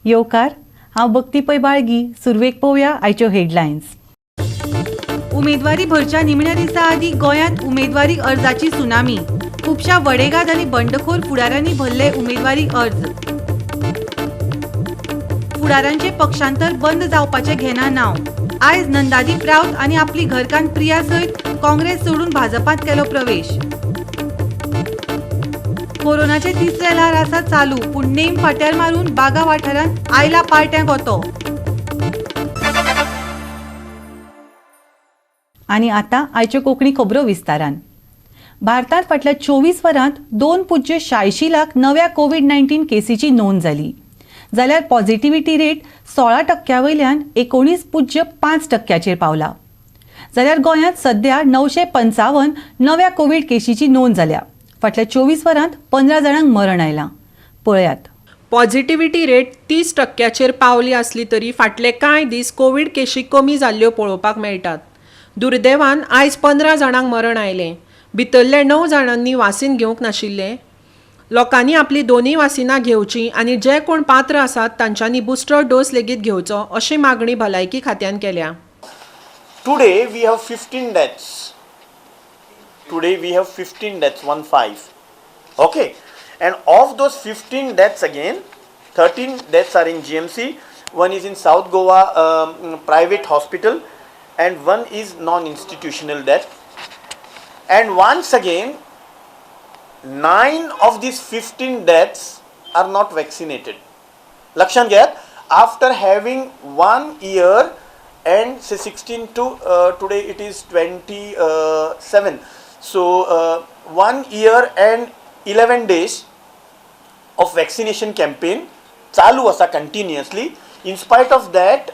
येवकार. हांव भक्ती पै बाळगी. सुरवेक पळोवया आयच्यो हेडलायन्स. उमेदवारी भरच्या निमण्या दिसा आदीं गोंयांत उमेदवारी अर्जाची सुनामी. खुबश्या वडेगाद आनी बंडखोर फुडाऱ्यांनी भरले उमेदवारी अर्ज. फुडाऱ्यांचे पक्षांतर बंद जावपाचें घेना नांव. आयज नंदादीप रावत आनी आपली घरकान्न प्रिया सयत काँग्रेस सोडून भाजपांत केलो प्रवेश. कोरोनाचे तिसरें ल्हार आसा चालू, पूण नेम फाट्यार मारून बागा वाठारांत आयला पार्ट्यांक ओतो. आनी आतां आयच्यो कोंकणी खबरो विस्तारान. भारतांत फाटल्या 24 वरांत 2.86 लाख नव्या कोवीड 19 केसीची नोंद जाली, जाल्यार पॉझिटिव्हिटी रेट 16% वयल्यान 19.5% पावला. जाल्यार गोंयांत सध्या 955 नव्या कोवीड केशीची नोंद जाल्या. फाटल्या 24 वरांत 15 जाणांक मरण आयलां. पळयात. पॉझिटिव्हिटी रेट 30% पावली आसली तरी फाटले कांय दीस कोवीड केशी कमी जाल्ल्यो पळोवपाक मेळटात. दुर्दैवान आयज 15 जाणांक मरण आयलें. भितरले 9 जाणांनी वासीन घेवंक नाशिल्लें. लोकांनी आपली दोनूय वासिनां घेवची आनी जे कोण पात्र आसात तांच्यांनी बुस्टर डोस लेगीत घेवचो अशी मागणी भलायकी खात्यान केल्या. Today we have 15 deaths. Today we have 15 deaths, 1 5. Okay, and of those 15 deaths again, 13 deaths are in GMC, one is in South Goa private hospital, and one is non-institutional death. And once again, 9 of these 15 deaths are not vaccinated. लक्षात घ्यात, after having one year and say 16 to today it is 27, so 1 year and 11 days of vaccination campaign चालू आसा continuously. In spite of that,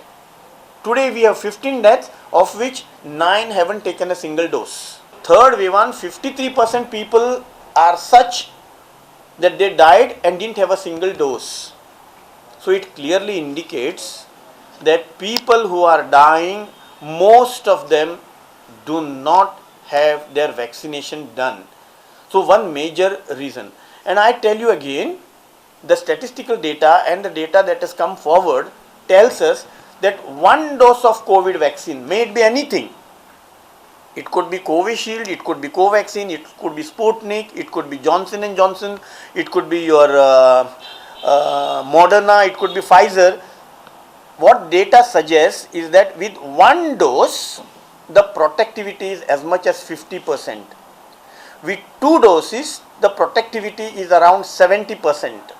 today we have 15 deaths, of which 9 haven't taken a single dose. Third wave on 53% people are such that they died and didn't have a single dose. So it clearly indicates that people who are dying, most of them do not have their vaccination done. So one major reason. And I tell you again, the statistical data and the data that has come forward tells us that one dose of COVID vaccine, may it be anything, it could be Covishield, it could be Covaxin, it could be Sputnik, it could be Johnson and Johnson, it could be your Moderna, it could be Pfizer. What data suggests is that with one dose, the protectivity is as much as 50%. With two doses, the protectivity is around 70%.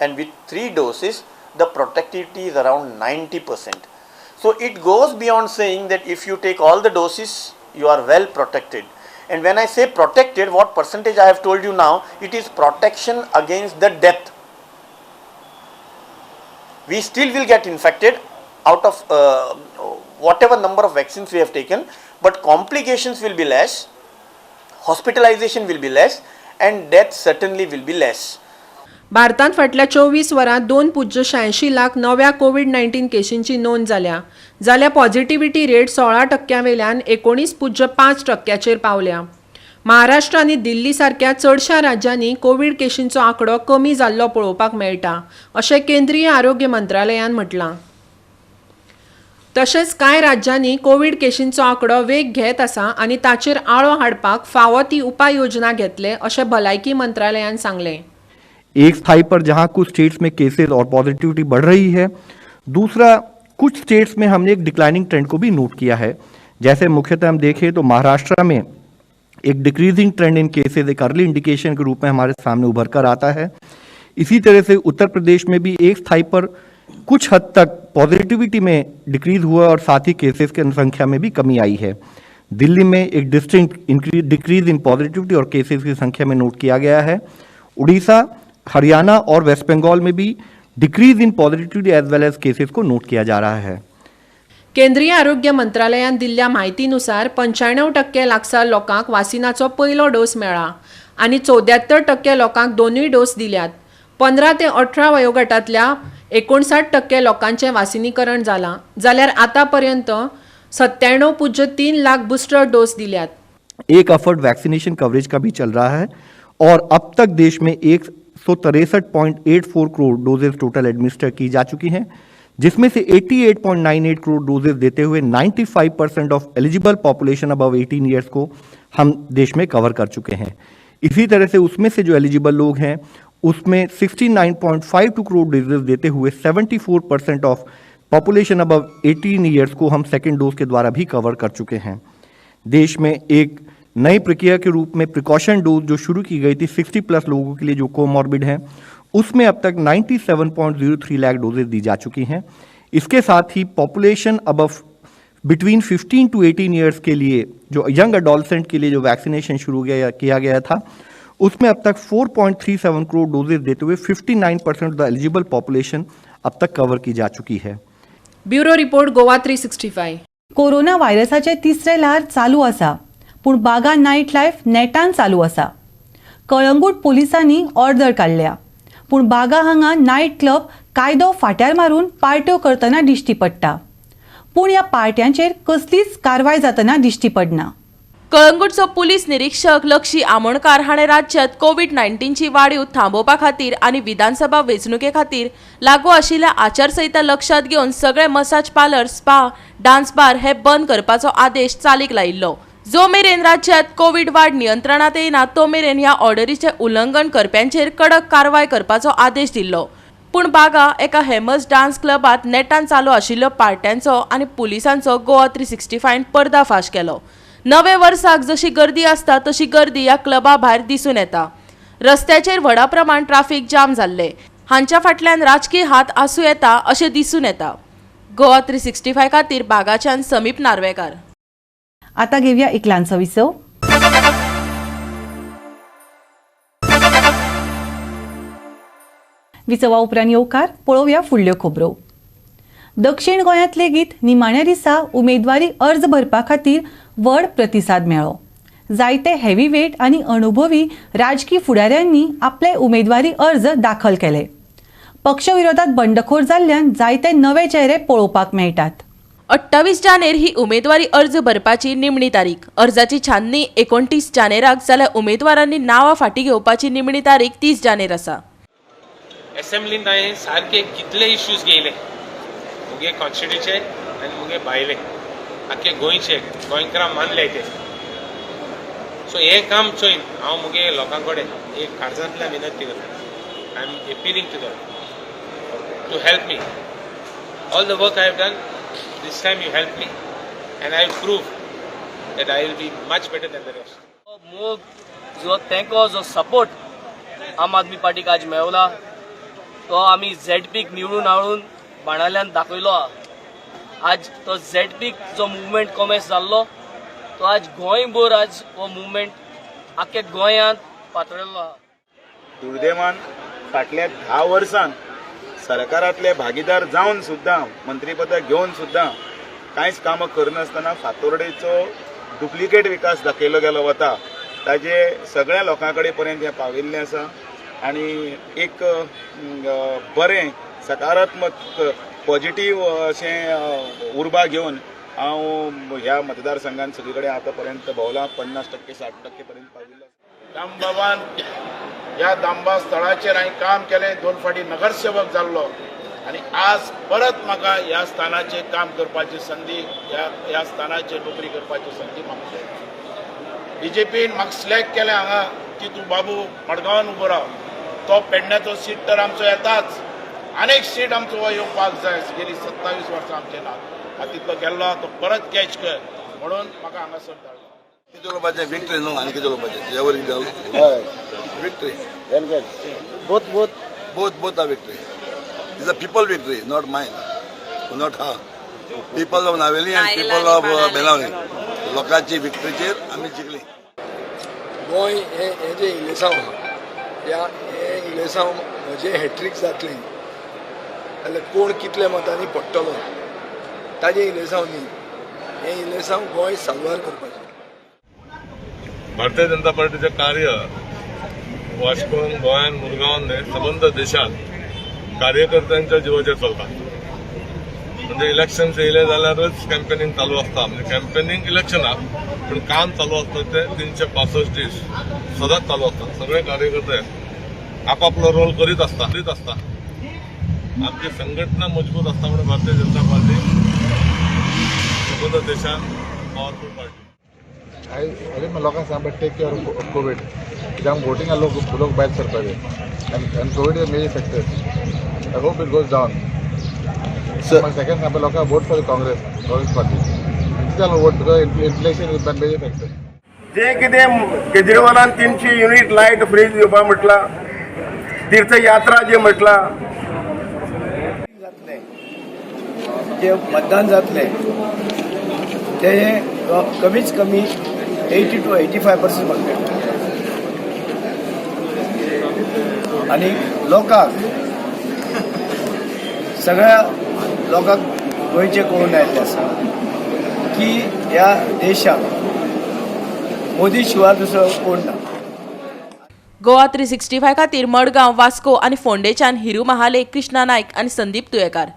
And with three doses, the protectivity is around 90%. So it goes beyond saying that if you take all the doses, you are well protected. And when I say protected, what percentage I have told you now, it is protection against the death. We still will get infected out of whatever number of vaccines we have taken, but complications will be less, hospitalization will be less, and death certainly will be less. भारतांत फाटल्या 24 वरांत 2.86 लाख नव्या Covid 19 केशींची नोंद जाल्या, जाल्यार positivity rate 16% वेल्यान 19.5% पावल्या. महाराष्ट्र आनी दिल्ली सारक्या चडश्या राज्यांनी कोवीड केशींचो आंकडो कमी जाल्लो पळोवपाक मेळटा अशें केंद्रीय आरोग्य मंत्रालयान म्हटलां. तशेंच कांय राज्यांनी कोवीड केशींचो आंकडो वेग घेत आसा आनी ताचेर आळो हाडपाक फावो ती उपाय योजना घेतले अशें भलायकी मंत्रालयान सांगलें. एक स्थाई पर जहां कुछ स्टेट्स में केसेस और पॉजिटिविटी बढ़ रही है, दूसरा कुछ स्टेट्स में हमने एक डिक्लाइनिंग ट्रेंड को भी नोट किया है. जैसे मुख्यतः हम देखें तो महाराष्ट्र में एक डिक्रीजिंग ट्रेंड इन केसेस एक अर्ली इंडिकेशन के रूप में हमारे सामने उभर कर आता है. इसी तरह से उत्तर प्रदेश में भी एक स्थाई पर कुछ हद तक पॉजिटिविटी में डिक्रीज हुआ और साथ ही केसेस की संख्या में भी कमी आई है. दिल्ली में एक डिस्टिंक्ट डिक्रीज इन पॉजिटिविटी और केसेस की संख्या में नोट किया गया है. उड़ीसा, हरियाणा और वेस्ट बंगाल में भी decrease in positivity as well as cases को नोट किया जा रहा है. केंद्रीय आरोग्य मंत्रालयान दिल्ल्या म्हायतीनुसार 95% लागसार लोकांक वासिनाचो पयलो डोस मेळ्ळा आनी 74% लोकांक दोनूय डोस दिल्यात. 15 ते 18 वयोगटांतल्या 59% लोकांचें वासिनीकरण जालां, जाल्यार आतां पर्यंत 97.3 लाख बुस्टर डोस दिल्यात. एक एफर्ट वैक्सीनेशन कवरेज का भी चल रहा है और अब तक देश में एक 163.84 करोड़ डोजेज टोटल एडमिनिस्टर की जा चुकी हैं, जिसमें से 88.98 करोड़ डोजेज देते हुए 95% of eligible population above 18 years को हम देश में कवर कर चुके हैं। इसी तरह से उसमें से जो एलिजिबल लोग हैं उसमें 69.52 करोड़ डोजेज देते हुए 74% ऑफ पॉपुलेशन अबव 18 ईयर्स को हम सेकेंड डोज के द्वारा भी कवर कर चुके हैं। देश में एक नई प्रक्रिया के रूप में प्रिकॉशन डोज जो शुरू की गई थी 60+ लोगों के लिए जो कोमॉर्बिड हैं, उसमें अब तक 97.03 लाख डोजेज दी जा चुकी हैं। इसके साथ ही population above between 15 to 18 years के लिए जो यंग एडोलसेंट के लिए जो वैक्सीनेशन शुरू किया गया था, उसमें अब तक 4.37 करोड़ डोजेज देते हुए 59% ऑफ the eligible population अब तक कवर की जा चुकी है। Bureau report, Goa 365। Corona व्हायरसाचें तिसरें ल्हार चालू आसा, पूण बागा नायट लायफ नेटान चालू आसा। कळंगूट पोलिसांनी ऑर्डर काडल्या, पूण बागा हांगा नायट क्लब कायदो फाट्यार मारून पार्ट्यो करतना दिश्टी पडटा, पूण ह्या पार्ट्यांचेर कसलीच कारवाय जातना दिश्टी पडना। कळंगूटचो पुलीस निरीक्षक लक्षी आमोणकार हाणें राज्यांत कोवीड 19ची वाडीव थांबोवपा खातीर आनी विधानसभा वेंचणुके खातीर लागू आशिल्ल्या आचारसंहिता लक्षांत घेवन सगळे massage parlour, spa, dance bar हे बंद करपाचो आदेश चालीक लायिल्लो। जो मेरेन राज्यांत कोवीड वाड नियंत्रणांत येना तो मेरेन ह्या ऑर्डरीचें उल्लंघन करप्यांचेर कडक कारवाय करपाचो आदेश दिल्लो। पूण बागा एका हेमस डान्स क्लबांत नेटान चालू आशिल्ल्यो पार्ट्यांचो आनी पुलिसांचो गोवा 365 पर्दाफाश केलो। नवे वर्साक जशी गर्दी आसता तशी गर्दी ह्या क्लबा भायर दिसून येता। रस्त्याचेर व्हडा प्रमाण ट्राफीक जाम जाल्ले। हांच्या फाटल्यान राजकीय हात आसूं येता अशें दिसून येता। गोवा 365 खातीर बागाच्यान समीप नार्वेकार। आता घेऊया एक ल्हानसो विसव। विसवा उपरांत येवकार पळोवया फुडल्यो खबरो। दक्षिण गोंयांत लेगीत निमाण्या दिसा उमेदवारी अर्ज भरपा खातीर व्हड प्रतिसाद मेळ्ळो। जायते हेवीवेट आनी अनुभवी राजकी फुडाऱ्यांनी आपले उमेदवारी अर्ज दाखल केले। पक्षविरोधात बंडखोर जाल्ल्यान जायते नवे चेहरे पळोवपाक मेळटात। 28 जानेर ही उमेदवारी अर्ज भरपाची निमणी तारीख। अर्जाची छाननी 29 जानेराक जाल्यार उमेदवारांनी नांवां फाटीं घेवपाची निमणी तारीख 30 जानेर आसा। असेंब्लीन हांवें सारके कितले इश्यूज घेयले मुगे कॉन्स्टिट्युचे आनी मुगे भायले आख्खे गोंयचे गोंयकारां मानले ते। सो हें काम चोयन हांव मुगे लोकां कडेन एक काळजांतल्यान विनंती करता, I am appealing to them to help me. All the work I have done this time you help me and I prove that I will be much better than the rest. मोग जो तेंको जो support आम आदमी पार्टीक आज मेवला तो आमी झेडपीक निवडून हाडून बाणाल्यान दाखयलो। आज तो झेडपीक जो मुवमेंट कॉमेस जाल्लो तो आज गोंयभर आज हो मुवमेंट आख्या गोंयांत पातळिल्लो आहा। दुर्दैवान फाटल्या 10 वर्सांत सरकारांतले भागीदार जावन सुद्दां मंत्रीपदां घेवन सुद्दां कांयच कामां करनासतना फातोर्डेचो डुप्लिकेट विकास दाखयलो गेलो वता, ताजे सगळ्या लोकां कडेन पर्यंत हें पाविल्लें आसा आनी एक बरें सकारात्मक पॉजिटीव अशें उर्बा घेवन हांव ह्या मतदारसंघान सगळे कडेन आतां पर्यंत भोंवलां, 50% 60% पर्यंत पाविल्लो। दामबाबान ह्या दामबा स्थळाचेर हांवें काम केलें, 2 फावटी नगरसेवक जाल्लो आनी आज परत म्हाका ह्या स्थानाचेर काम करपाची संदी, ह्या स्थानाचेर नोकरी करपाची संदी म्हाका मेळ्ळी। बीजेपीन म्हाका सिलेक्ट केलें हांगा की तूं बाबू मडगांवान उबो राव, तो पेडण्याचो सीट तर आमचो येताच, अनेक सीट आमचो येवपाक जाय, गेली 27 वर्सां आमचें ना, तितलो गेल्लो तो परत कॅच कर म्हणून म्हाका हांगासर धाडलो। कितें उलोवपाचें विक्ट्री न्हू आनी कितें उलोवपाचें जेवर victory both both both both are victory. Is a people victory, not mine, not her. People of Navelim and people of Benaulim लोकांची विक्ट्रीचेर आमी जिखली। गोंय हें जें इलेसांव आहा ह्या हें इलेसांव म्हजें हॅट्रीक जातलें जाल्यार कोण कितल्या मतांनी पडटलो ताजें इलेसांव न्ही, हें इलेसांव गोंय साल्वार करपाचें। भारतीय जनता पार्टीचें कार्य वास्कोन, गोंयान, मुरगांवान न्हय सबंद देशांत कार्यकर्त्यांच्या जिवाचेर चलता। म्हणजे इलेक्शन येयले जाल्यारच कॅम्पेनिंग चालू आसता, म्हणजे कॅम्पेनिंग इलेक्शनाक पूण काम चालू आसता ते 365 दीस सदांच चालू आसता। सगळे कार्यकर्ते आपापलो रोल करीत आसता करीत आसता. आमची संघटना मजबूत आसता म्हणून भारतीय जनता पार्टी सबंद देशान पावरफूल पार्टी. आयज लोकांक सांग टेक केअर ऑफ कोवीड, कित्याक वोटिंगा लोक लोक भायर सरपाक जाय आनी Covid is a major factor. I hope it goes down. Second सांगपा लोकांक vote for Congress, Congress party. कित्याक vote? Because inflation is major factor. जे कितें केजरीवालान 300 युनीट लायट फ्री दिवपा म्हटलां, तीर्थयात्रा जे म्हटलां, जातलें जे मतदान जातलें ते कमीच कमी 80 to 85% म्हाका मेळटलें. आनी लोकांक सगळ्या लोकांक गोंयचें कळून आयिल्लें आसा की ह्या देशाक मोदी शिवाय दुसरो कोण ना. गोवा 365 खातीर मडगांव, वास्को आनी फोंडेच्यान हिरू महाले, कृष्णा नायक आनी संदीप तुयेकार.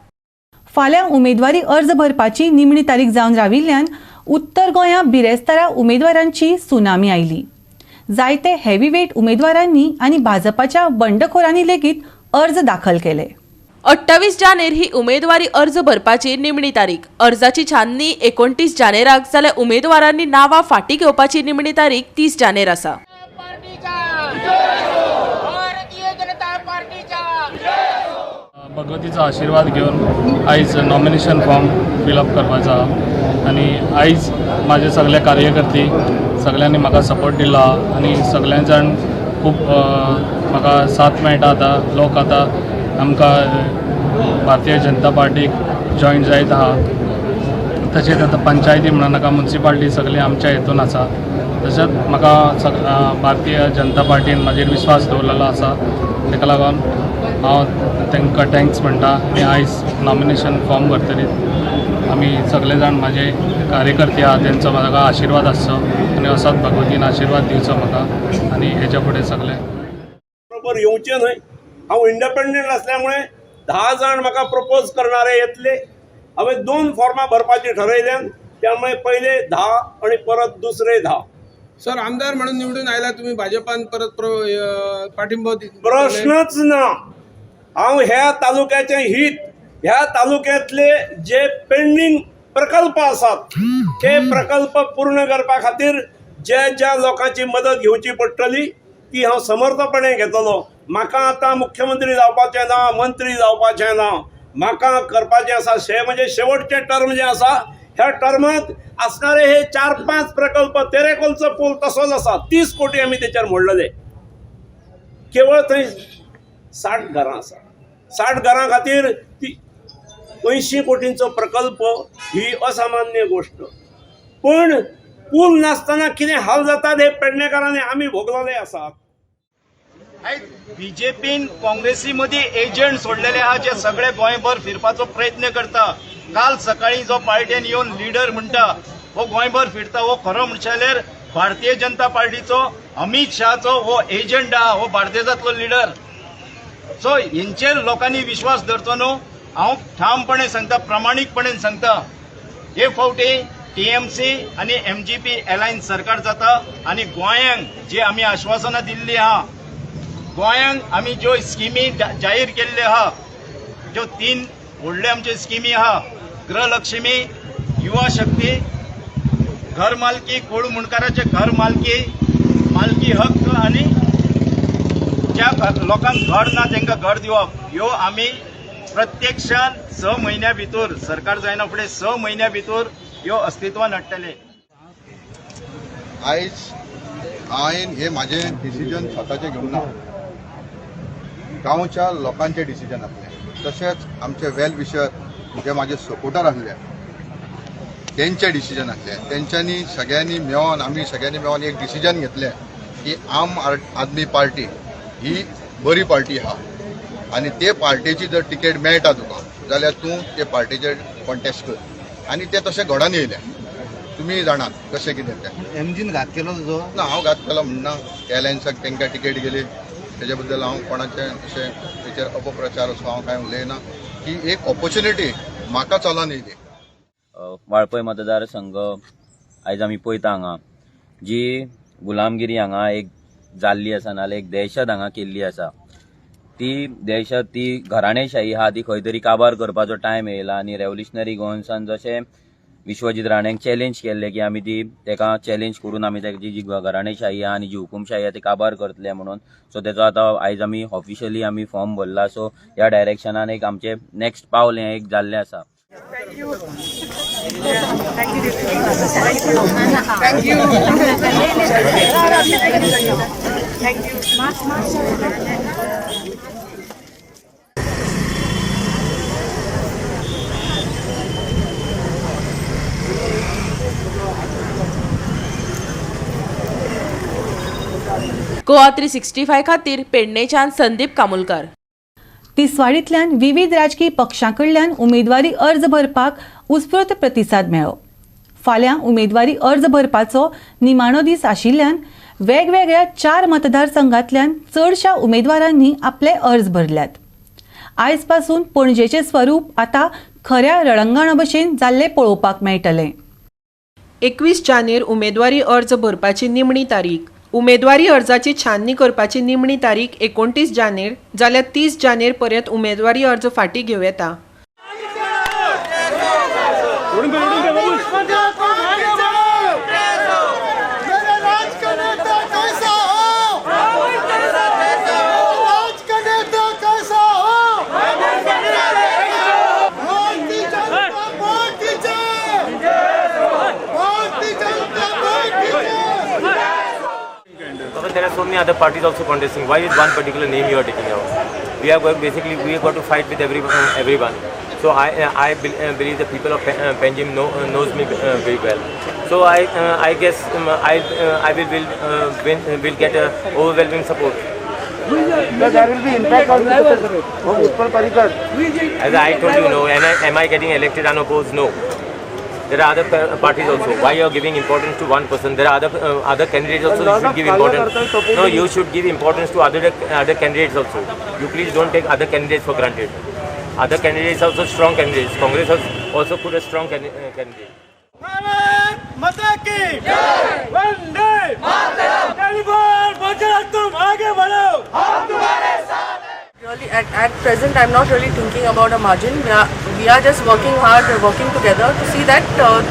फाल्यां उमेदवारी अर्ज भरपाची निमणी तारीख जावन राविल्ल्यान उत्तर गोंया बिरेस्तारा उमेदवारांची सुनामी आयली. जायते हेवीवेट उमेदवारांनी आनी भाजपाच्या बंडखोरांनी लेगीत अर्ज दाखल केले. 28 जानेर ही उमेदवारी अर्ज भरपाची निमणी तारीख. अर्जाची छाननी 29 जानेराक जाल्यार उमेदवारांनी नांवां फाटीं घेवपाची निमणी तारीख 30 जानेर आसा. भगवतीचो आशिर्वाद घेवन आयज नॉमिनेशन फॉर्म फिलअप करपाचो आहा आनी आयज म्हाजे सगळे कार्यकर्ते सगळ्यांनी म्हाका सपोर्ट दिला आनी सगळ्यांच्यान खूब म्हाका साथ मेळटा. आतां लोक आतां आमकां भारतीय जनता पार्टीक जॉयन जायत आहा. तशेंच आतां पंचायती म्हणा नाका, मुन्सिपाल्टी सगळी आमच्या हितून आसा. तशेंच म्हाका भारतीय जनता पार्टीन म्हाजेर विस्वास दवरलेलो आसा, ताका लागून हांव तांकां thanks म्हणटा. आनी आयज नॉमिनेशन फॉर्म भरतरीत आमी सगळे जाण म्हाजे कार्यकर्ते आहा तेंचो म्हाका आशिर्वाद आसचो आनी असोच भगवतीन आशिर्वाद दिवचो म्हाका आनी हेच्या फुडें सगळें बरोबर येवचें न्हय. हांव इंडिपेंडंट आसल्यामुळे 10 जाण म्हाका प्रपोज करणारे येतले. हांवें 2 फॉर्मां भरपाची ठरयल्यान, त्यामुळे पयले 10 आनी परत दुसरे 10. सर, आमदार म्हणून निवडून आयला तुम्ही, भाजपान परत पाठिंबो? प्रश्नच ना. हांव ह्या तालुक्याचें हित, ह्या तालुक्यांतले जे पेंडींग प्रकल्प आसात ते प्रकल्प पूर्ण करपा खातीर ज्या ज्या लोकांची मदत घेवची पडटली ती हांव समर्थपणे घेतलो. म्हाका आतां मुख्यमंत्री जावपाचें ना, मंत्री जावपाचें ना. म्हाका करपाचें आसा शे म्हणजे शेवटचें टर्म जें आसा, ह्या टर्मांत आसणारे हे 4-5 प्रकल्प, तेरेकोलचो पूल तसोच आसा, 30 कोटी आमी तेचेर मोडलेले. केवळ थंय 60 घरां आसा, 60 घरां खातीर ती 80 कोटींचो प्रकल्प ही असामान्य गोश्ट. पूण पूल नासतना कितें हाल जातात हे पेडणेकारांनी आमी भोगलेले आसात. बीजेपीन काँग्रेसी मदीं एजंट सोडलेले आहा जे सगळे गोंयभर फिरपाचो प्रयत्न करता. काल सकाळी जो पार्टेन येवन लिडर म्हणटा हो गोंयभर फिरता, हो खरो म्हणशे जाल्यार भारतीय जनता पार्टीचो अमित शहाचो हो एजंट आहा, हो भारतीय लिडर. सो हेंचेर लोकांनी विश्वास धरचो न्हू. हांव ठामपणे सांगता, प्रामाणीकपणे सांगता, हे फावटी टीएमसी आनी एमजीपी अलायन्स सरकार जाता आनी गोंयांक जी आमी आश्वासनां दिल्ली आहा, गोंयांक आमी ज्यो स्किमी जाहीर केल्ल्यो आहा, ज्यो 3 व्हडल्यो आमच्यो स्किमी आहा, गृहलक्ष्मी, युवा शक्ती, घर मालकी, कोळू मुंडकाराचे घर मालकी, मालकी हक्क आनी ज्या लोकांक घर ना तांकां घर दिवप, ह्यो आमी प्रत्यक्षान 6 म्हयन्या भितर सरकार जायना फुडें 6 म्हयन्या भितर ह्यो अस्तित्वान हाडटले. आयज हांवें हे म्हाजें डिसिजन स्वताचें घेवंक ना, गांवच्या लोकांचें डिसिजन आसलें. तशेंच आमचे वेल विशर जे म्हाजे सपोर्टर आसले तेंचें डिसिजन आसलें. तेंच्यांनी सगळ्यांनी मेळोन, आमी सगळ्यांनी मेळोन एक डिसिजन घेतलें की आम आदमी पार्टी ही बरी पार्टी आहा आनी ते पार्टेची जर तिकेट मेळटा तुका जाल्यार तूं ते पार्टीचेर कॉन्टेस्ट कर. आनी ते तशें घडोवन येयलें. तुमी जाणात कशें कितें तें. एमजीन घात केलो तुजो? ना, हांव घात केलो म्हणना. एअरलायन्साक तांकां तिकेट गेली तेजे बद्दल हांव कोणाचें अशें तेचेर अपप्रचार असो हांव कांय उलयना. की एक ऑपॉर्च्युनिटी म्हाका चलोन येयली. वाळपय मतदारसंघ आयज आमी पळयता हांगा जी गुलामगिरी हांगा एक जाल्ली आसा, नाल्यार एक दहशत हांगा केल्ली आसा. ती देशात ती घराणेशाही आहा ती खंय तरी काबार करपाचो टायम येयला आनी रेव्होल्युशनरी गोवन्सान जशें विश्वजीत राणेक चॅलेंज केल्लें की आमी ती तेका चॅलेंज करून आमी तेजी जी घराणेशाही आहा आनी जी हुकुमशाही आहा ती काबार करतले म्हणून. सो तेचो आतां आयज आमी ऑफिशियली आमी फॉर्म भरला. सो ह्या डायरेक्शनान एक आमचें नेक्स्ट पावल हें एक जाल्लें आसा. गोवा 365 खातीर पेडणेच्यान संदीप कामुलकार. तिसवाडींतल्यान विविध राजकीय पक्षां कडल्यान उमेदवारी अर्ज भरपाक उत्स्फूर्त प्रतिसाद मेळ्ळो. फाल्यां उमेदवारी अर्ज भरपाचो निमाणो दीस आशिल्ल्यान वेगवेगळ्या 4 मतदारसंघांतल्यान चडशा उमेदवारांनी आपले अर्ज भरल्यात. आयज पासून पणजेचें स्वरूप आतां खऱ्या रळंगणा भशेन जाल्लें पळोवपाक मेळटलें. 21 जानेर उमेदवारी अर्ज भरपाची निमणी तारीख. उमेदवारी अर्जाची छाननी करपाची निमणी तारीख 29 जानेर जाल्यार 30 जानेर पर्यंत उमेदवारी अर्ज फाटीं घेवं येता. There are so many other parties also contesting. Why is one particular name you are taking out? We are going, basically we have got to fight with everyone. So I believe the people of Panjim knows me very well. So I guess I will get a overwhelming support. There will be impact on Utpal Parrikar. As I told you, no. Am I getting elected unopposed? No. There are other parties also. Why you are giving importance to one person? There are other candidates also. You should give importance. No, you should give importance to other candidates also. You please don't take other candidates for granted. Other candidates also strong candidates. Congress has also put a strong candidate. Really, at present, I'm not really thinking about a margin. We are just working hard, we're working together to see that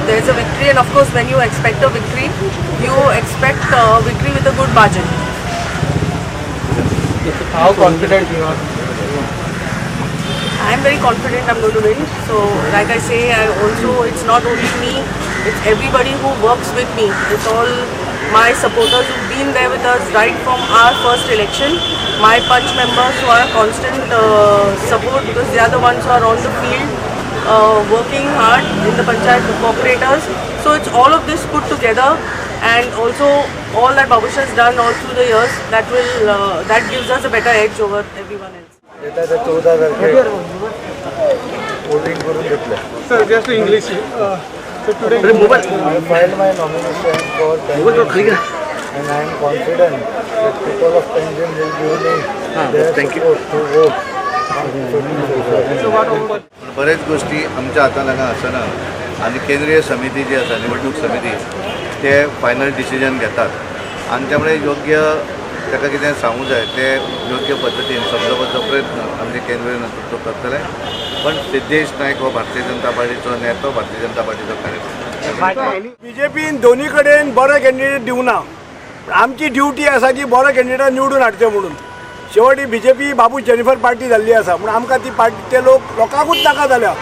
there is a victory. And of course, when you expect a victory, you expect a victory with a good margin. How confident you are? I'm very confident I'm going to win. So, like I say, I also, it's not only me, it's everybody who works with me. It's all my supporters who've been there with us right from our first election. My Panch members who are a constant support, because they are the ones who are on the field working hard in the panchayat, the cooperators. So it's all of this put together, and also all that Babush has done all through the years, that will that gives us a better edge over everyone else. Sir, just English. So today I filed my nomination for Panjim, and I am confident that people of Panjim will give me their support to vote. बरेच गोष्टी आमच्या हातान हांगा आसना आनी केंद्रीय समिती जी आसा, निवडणूक समिती, ते फायनल डिसिजन घेतात आनी त्यामुळे योग्य ताका कितें सांगूं जाय ते योग्य पद्दतीन समजोवपाचो प्रयत्न आमचे केंद्रीय नेतृत्व करतले. पण सिद्धेश नायक हो भारतीय जनता पार्टीचो नेतो, भारतीय जनता पार्टीचो कार्यकर्ता. बीजेपीन दोन्ही कडेन बरो कॅन्डिडेट दिवना. आमची ड्युटी आसा की बरो कॅन्डिडेट निवडून हाडचे म्हणून. शेवटी बीजेपी बाबू जेनिफर पार्टी जाल्ली आसा म्हणून आमकां ती पार्टी ते लोक लोकांकूच नाका जाल्या.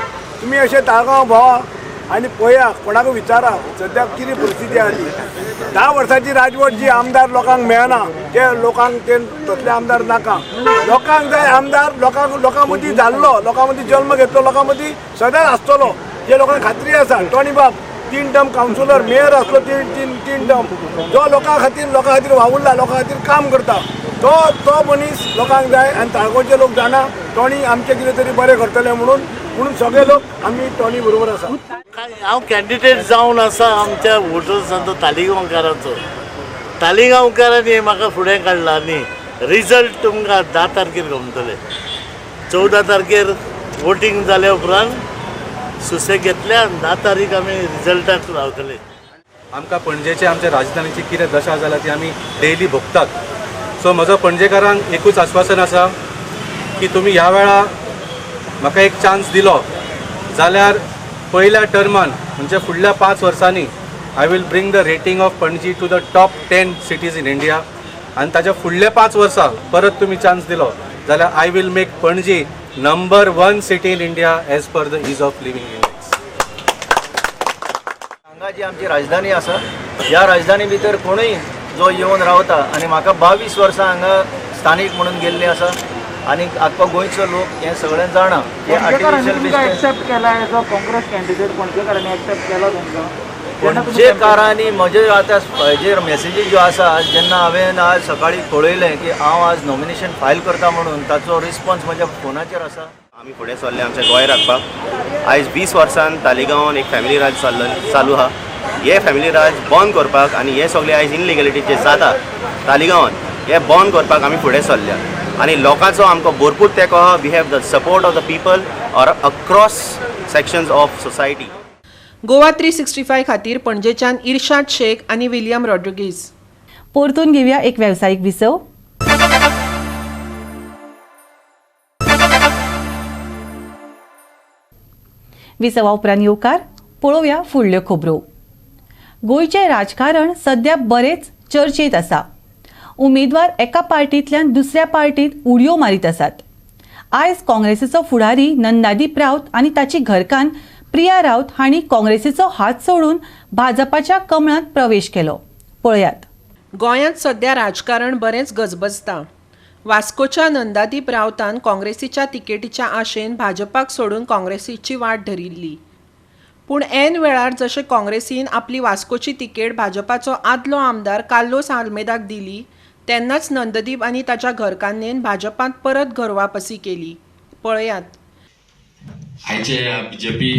तुमी अशें ताळगांव भोवा आनी पळया, कोणाक विचारा सद्याक कितें परिस्थिती आसा ती. 10 वर्सांची राजवट जी आमदार लोकांक मेळना ते लोकांक ते तसले आमदार नाका. लोकांक जाय आमदार लोकांक लोकां मदीं जाल्लो, लोकां मदीं जल्म घेतलो, लोकां मदीं सदांच आसतलो, जे लोकांक खात्री आसा. टॉनी बाब 3 टर्म कावन्सिलर, मेयर आसलो 3 टर्म, जो लोकां खातीर वावुरला, लोकां खातीर काम करता, तो तो मनीस लोकांक जाय. आनी ताळगांवचे लोक जाणा टॉनी आमचें कितें तरी बरें करतले म्हणून सगळे लोक आमी टॉनी बरोबर आसा. हांव कॅन्डिडेट जावन आसा आमच्या वोटर्सांचो, तालिगांवकारांचो. तालिगांवकारांनी म्हाका फुडें काडला आनी रिजल्ट तुमकां 10 तारखेर गमतले. 14 तारखेर वोटींग जाल्या उपरांत सुसेग घेतले आनी 10 तारीख आमी रिजल्टाक रावतले. आमकां पणजेचे, आमच्या राजधानीची कितें दशा जाल्या ती आमी डेली भोगतात. सो म्हजो पणजेकारांक एकूच आश्वासन आसा, की तुमी ह्या वेळा म्हाका एक चान्स दिलो जाल्यार पयल्या टर्मान म्हणजे फुडल्या 5 वर्सांनी I will bring the rating of Panaji to the top 10 cities in India. आनी ताच्या फुडल्या 5 वर्सां परत तुमी चान्स दिलो जाल्यार I will make Panaji number 1 city in India as per the ease of living index. हांगा जी आमची राजधानी आसा ह्या राजधानी भितर कोणूय जो येवन रावता आनी म्हाका 22 वर्सां हांगा स्थानीक म्हणून गेल्ले आसा आनी आख्खो गोंयचो लोक हें सगळें जाणा. पणजेकारांनी एक्सेप्ट केला एज अ काँग्रेस कॅन्डिडेट? पणजेकारांनी एक्सेप्ट केला तुमकां? पणजेकारांनी म्हजे आतां हेजेर मॅसेजी ज्यो आसा जेन्ना हांवें आज सकाळीं कळयलें की हांव आज नॉमिनेशन फायल करता म्हणून ताचो रिस्पॉन्स म्हज्या फोनाचेर आसा. आमी फुडें सरले आमचें गोंय राखपाक. आयज 20 वर्सान तालिगांवान एक फॅमिली राज चालू आहा. हे फॅमिली राज बंद करपाक आनी हे सगळे आयज इनलिगलिटी जे जाता तालिगांवान हे बंद करपाक आमी फुडें सरल्या आनी लोकांचो आमकां भरपूर तेंको आहा. We have the support of the people or across sections of society. Goa 365 खातीर पणजेच्यान इर्शाद शेख आनी विलियम रॉड्रिगीज. परतून घेवया एक वेवसायीक विसव. विसवा उपरांत येवकार. पळोवया फुडल्यो खबरो. गोंयचें राजकारण सध्या बरेंच चर्चेंत आसा. उमेदवार एका पार्टींतल्यान दुसऱ्या पार्टींत उडयो मारीत आसात. आयज काँग्रेसीचो फुडारी नंदादीप राऊत आनी ताची घरकान्न प्रिया राऊत हांणी काँग्रेसीचो हात सोडून भाजपाच्या कमळांत प्रवेश केलो. पळयात. गोंयांत सध्या राजकारण बरेंच गजबजता. वास्कोच्या नंदादीप राऊतान काँग्रेसीच्या तिकेटीच्या आशेन भाजपाक सोडून काँग्रेसीची वाट धरिल्ली. पूण ऐन वेळार जशें काँग्रेसीन आपली वास्कोची तिकेट भाजपाचो आदलो आमदार कार्लोस आल्मेदाक दिली तेन्नाच नंददीप आनी ताच्या घरकान्नेन भाजपांत परत घरवापसी केली. पळयात. आयचे बीजेपी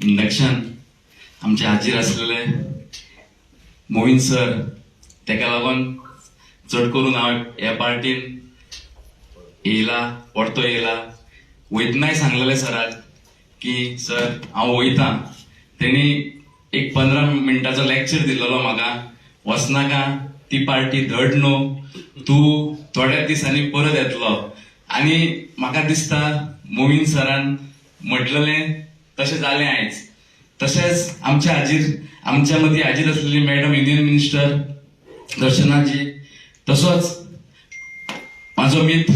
इंडक्शन आमचे हाजीर आसलेले मोहीन सर, तेका लागून चड करून हांव ह्या पार्टीन येयला, परतो येयला. वयतनाय सांगलेले सराक की सर हांव वयता. तेणी एक 15 मिनटाचो लेक्चर दिल्लो म्हाका, वचनाका, ती पार्टी धड न्हू, तूं थोड्या दिसांनी परत येतलो. आनी म्हाका दिसता मोहीन सरान म्हटलेलें तशें जालें आयज. तशेंच आमच्या हाजीर आमच्या मदीं हाजीर आसलेली मॅडम युनियन मिनिस्टर दर्शनाजी, तसोच म्हाजो मित्र,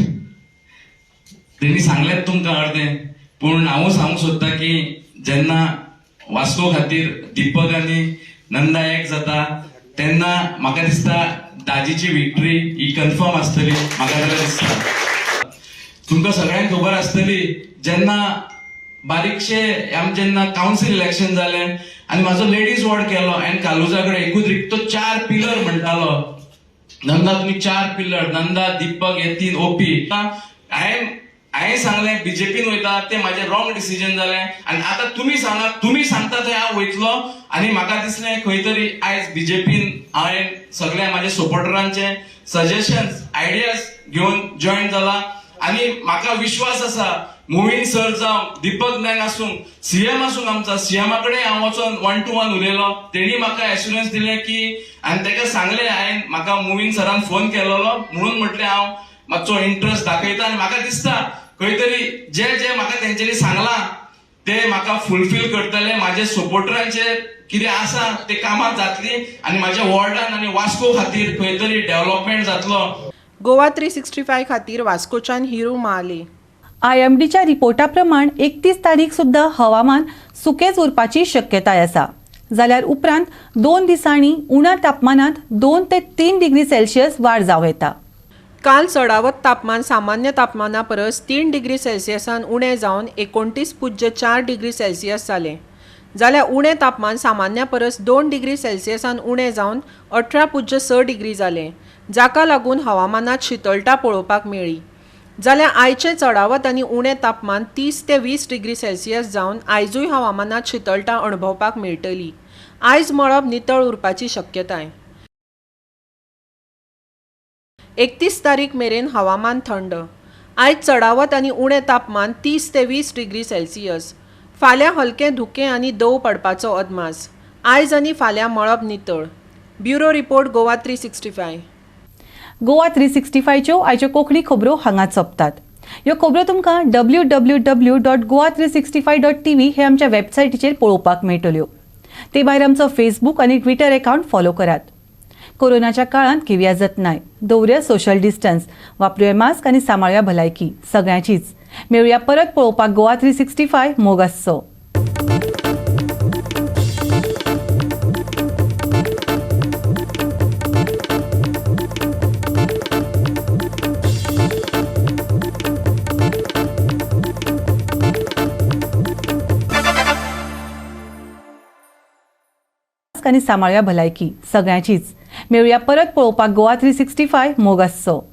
तेणी सांगलें तुमकां अर्दें, पूण हांवूं सांगूंक सोदता की जेन्ना वास्को खातीर दीपक आनी नंदा एक जाता तेन्ना म्हाका दिसता दाजीची विक्ट्री ही कन्फर्म आसतली. म्हाका जाल्यार दिसता तुमकां सगळ्यांक खबर आसतली जेन्ना बारीकशे आम जेन्ना कावन्सील इलेक्शन जालें आनी म्हाजो लेडीज वॉर्ड केलो आनी कालुजा कडेन एकूच रिक्तो 4 पिलर म्हणटालो नंदा, तुमी 4 पिलर नंदा, दीपक, हे 3 ओपी. हांवें सांगलें बीजेपीन वयता तें म्हाजें रॉंग डिसिजन जालें आनी आतां तुमी सांगा, तुमी सांगता थंय हांव वयतलो. आनी म्हाका दिसलें खंय तरी आयज बीजेपीन हांवें सगळ्या म्हाज्या सपोर्टरांचे सजेशन्स, आयडियाज घेवन जॉयन जाला आनी म्हाका विश्वास आसा मोहीन सर जावं, दीपक नायक आसूं, सीएम आसूं, आमचा सीएमा कडेन हांव वचोन 1 to 1 उलयलो. तेणी म्हाका एश्युरन्स दिलें की आनी तेका सांगलें हांवें म्हाका मोहीन सरान फोन केलेलो म्हणून म्हटलें हांव मातसो इंट्रस्ट दाखयता आनी म्हाका दिसता खंय तरी जे जे म्हाका तेंच्यांनी सांगलां ते म्हाका फुलफील करतले. म्हाजे सपोर्टरांचे कितें आसा ते कामां जातली आनी म्हाज्या वॉर्डान आनी वास्को खातीर खंय तरी डेव्हलपमेंट जातलो. गोवा 365 खातीर वास्कोच्यान हिरू महाले. आयएमडीच्या रिपोर्टा प्रमाण 31 तारीख सुद्धा हवामान सुकेच उरपाची शक्यताय आसा. जाल्यार उपरांत 2 दिसांनी उण्या तापमानात 2 ते 3 डिग्री सेल्सियस वाड जावं येता. काल चडावत तापमान सामान्य तापमाना परस 3 डिग्री सेल्सियसान उणें जावन 29.4 डिग्री सेल्सियस जालें. जाल्यार उणें तापमान सामान्या परस 2 डिग्री सेल्सियसान उणें जावन 18.6 डिग्री जालें, जाका लागून हवामानात शितळटा पळोवपाक मेळ्ळी. जाल्यार आयचें चडावत आनी उणें तापमान 30 ते 20 डिग्री सेल्सियस जावन आयजूय हवामानात शितळटा अणभवपाक मेळटली. आयज मळब नितळ उरपाची शक्यताय. 31 तारीख मेरेन हवामान थंड. आयज चडावत आनी उणें तापमान 30 ते 20 डिग्री सेल्सियस. फाल्यां हलकें धुकें आनी दंव पडपाचो अदमास. आयज आनी फाल्यां मळब नितळ. Bureau report, Goa 365. Goa 365च्यो आयच्यो कोंकणी खबरो हांगाच सोंपतात. ह्यो खबरो तुमकां www.goa365.tv हे आमच्या वेबसायटीचेर पळोवपाक मेळटल्यो. ते भायर आमचो फेसबूक आनी ट्विटर अकावंट फॉलो करात. कोरोनाच्या काळांत घेवया जतनाय, दवरुया सोशल डिस्टन्स, वापरुया मास्क आनी सांबाळया भलायकी सगळ्यांचीच. मेळुया परत पळोवपाक गोवा 365. मोग आसचो. आनी सांबाळया भलायकी सगळ्यांचीच. मेळुया परत पळोवपाक गोवा 365. मोग आसचो.